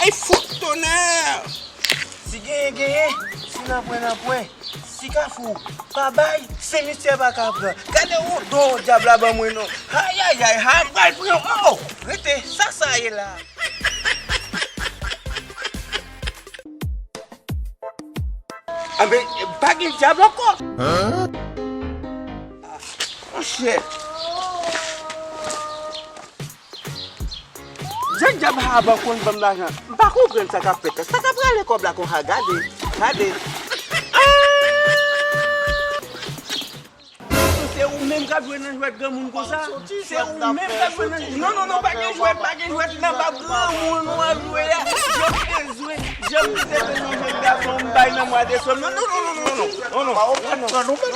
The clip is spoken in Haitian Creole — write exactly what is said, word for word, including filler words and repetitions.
Ay, fout tonè! Si genyen, genyen. Si nanpwen, nanpwen. Si Kafou pa bay, Sen Misyè pa ka pran. Gade wodò dyab la ban mwen non. Ayayay, ha, m pral pran. Oh, rete, sa sa ye la. Anben, pa gen dyab ankò. Monchè. Jan dyab sa a ban konn ban m lajan. M pa konprann sa k ap fèt la. Sa k ap rale kòb la konsa? Gade, gade. Ah! Se ou menm k ap jwe nan jwèt granmoun konsa? Se ou menm k ap jwe nan... Non, non, non, pa gen jwèt, pa gen jwèt nan bab granmoun w ap jwe a. Jan m te jwe, jan m te jwe nan jwèt gason, m bay nan mwa desanm. Non, non, non, non, non, non, non, non.